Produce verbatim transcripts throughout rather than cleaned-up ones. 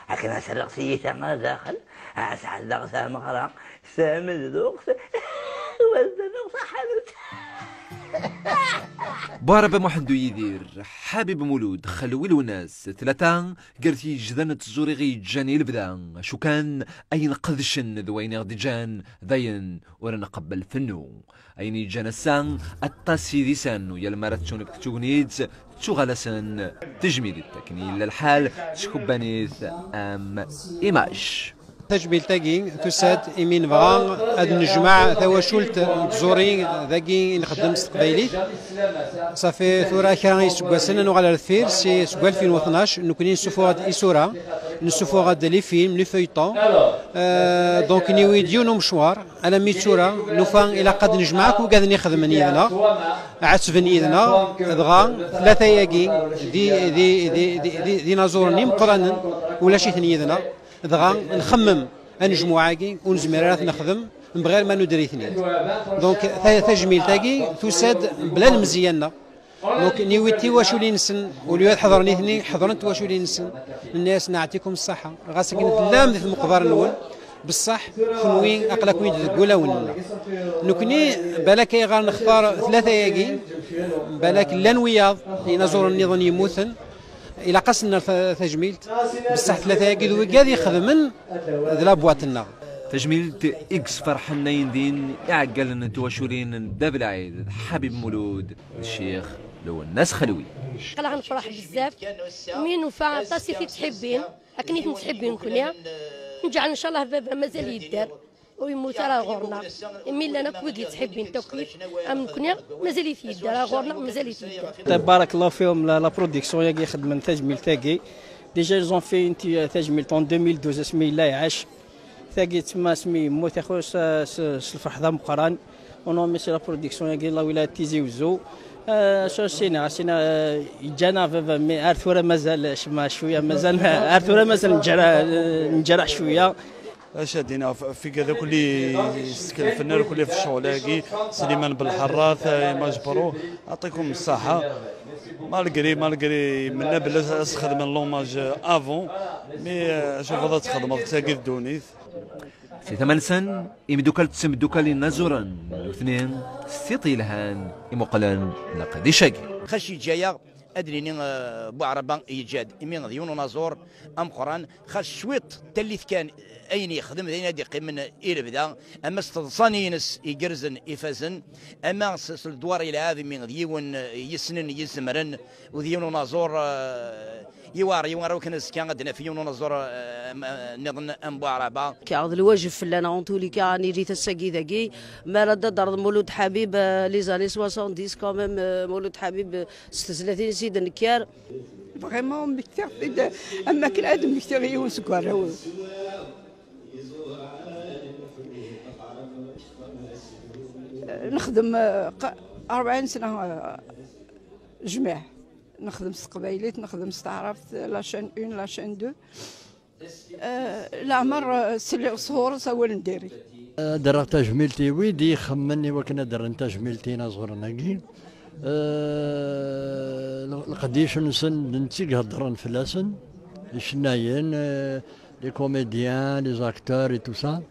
Akken ad serreɣ tiyita ar daxel, ad sɛeddaɣ tameɣra, tamedluɣt, wazdaneɣ taḥanut. Buɛraba Muḥend U Yidir, Ḥabib Mulud, Xelwi Lwennas, tlata gar tijdan n tẓuri i yeǧǧan i lebda, acu kan ayen qedcen d wayen i ɣ-d-ǧǧan d ayen ur nqebbel fennu. Ayen yeǧǧan ass-a aṭas idisan u yal mi ara tettunefk d tegnit tettuɣal-asen tejmilt. Akken yella lḥal ttkubban-it am image. Tajmilt-agi tusa-d imi nebɣa ad nejmeɛ tawacult n tẓuri dagi i nxeddem s teqbaylit. Safi tura kra n yiseggasen ad nuɣal ar deffir, si seg alfin u tnac nekkni nessufuɣ-d isura, nessufuɣ-d les films, les feuilletons. Euh, donc niwi-d yiwen umecwar. Alammi d tura nufa ilaq ad nejmeɛ akk wigad-nni ixedmen yid-neɣ, ɛettben yid-neɣ, dɣa tlata-agi d i- d i- d i- d i- d inaẓuren imeqqranen, ulac-iten yid-neɣ, dɣa nxemmem anejmuɛ-agi ur nezmir ara ad t-nexdem mebɣir ma nuder-iten-id. Donc ta- tajmilt-agi tusa-d mebla lemzeyya-nneɣ. Donc niwi d tiwaculin-nsen, au lieu ad ḥeḍren nitni, ḥeḍren tiwaculin-nsen. Nenna-yasen: "Neɛṭikum ṣṣaḥa, ɣas akken tellam di tmeqbar-nwen, beṣṣaḥ kenwi aql-aken-id deg wulawen-nneɣ." Nekni, balak ayɣer nextar tlata-agi, balak llan wiyaḍ, inaẓuren nniḍen yemmuten, ilaq-asen nerr ta- tajmilt, beṣṣaḥ tlata-agi d wigad ixedmen d la boîte-nneɣ. Tajmilt i yesferḥen ayen din iɛeggalen n twaculin n Dda Belɛid d Ḥabib Mulud d Ccix Lwennas Xelwi. Aql-aɣ nefṛeḥ bezzaf mi nufa aṭas i t-ittḥibbin akken i ten-ttḥibbin nekni. Nǧeɛl ncallah baba mazal yedder ur yemmut ara ɣur-neɣ. Imi llan akk wid yettḥibbin takit am nekni, mazal-it yedder ɣur-neɣ, mazal-it yedder. Barakallahu fihum, la, la production-agi xedmen tajmilt-agi. Déjà, ils ont fait une ti- tajmilt en deux mille douze, asmi yella iɛac. Tagi tsemma asmi yemmut axu s, s, s lferḥ d ameqqran. Au nom de la production-agi n la wilaya n Tizi Wezzu. Euh, acu s-iniɣ, s-iniɣ, euh, yeǧǧa-naɣ baba, mais ar tura mazal cemma cwiya, mazal, ar tura mazal nǧerreḥ, euh, nǧerreḥ cwiya. Acu ad d-iniɣ, f-, f wigad akk i yeskelfen, akk i f ccɣel-agi, Sliman Belḥerrat, Imaj Bro, aṭikum ṣṣaḥa. Malgré, malgré menna belli ad s-xedmen l'hommage avant, mais, euh, acu bɣiḍ ad txedmeḍ, d tagi d ddunit. Si tama-nsen, imdukal d temdukal inaẓuren, nutni s tiṭ yelhan imuqlen leqdic-agi. Xas yeǧǧa-yaɣ, ad d-nini, eh, Buɛraba yeǧǧa-d, imi d yiwen unaẓur ameqqran, xas cwiṭ tallit kan, ayen yexdem d ayen ad d-iqqimen i lebda, ama s teḍsa-nni-ines igerrzen ifazen, ama s, s ledwar yelɛab, imi d yiwen, eh, yessnen, yezemren, u d yiwen unaẓur, eh, Iwar, iwar, akken azekka ad d-naf yiwen unaẓur, eh, am-, eh, nniḍen am Buɛraba. Car d lwajeb fell-aneɣ, en tous les cas, ad nili ass-agi dagi. Mi ara d-addreḍ Mulud Ḥabib, eh, les années soixante-dix, quand même, eh, Mulud Ḥabib, eh, s tezlatin-is i d-nekker. Vraiment, mmektiɣ-t-id am wakken ad mmektiɣ yiwen seg warraw-iw. Eh, nexdem, eh, qa-, rebɛin sna, eh, jmiɛ. Nexdem s teqbaylit, nexdem s taɛrabt, la chaîne un, la chaîne deux. Eh, leɛmer, eh, sliɣ s ɣur-s awal n diri. Ad rreɣ tajmilt i wid i ixemmen i wakken ad rren tajmilt i inaẓuren-agi. Eh, le-, leqdic-nsen d netta i iheddren fell-asen, icennayen, eh, les comédiens, les acteurs et tout ça.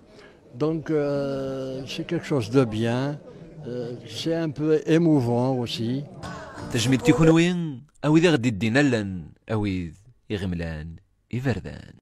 Donc, euh, c'est quelque chose de bien. Euh, c'est un peu émouvant aussi. Tajmilt i kunwi, a wid i ɣ-d-iddin allen, a wid i ɣ-imlan iberdan.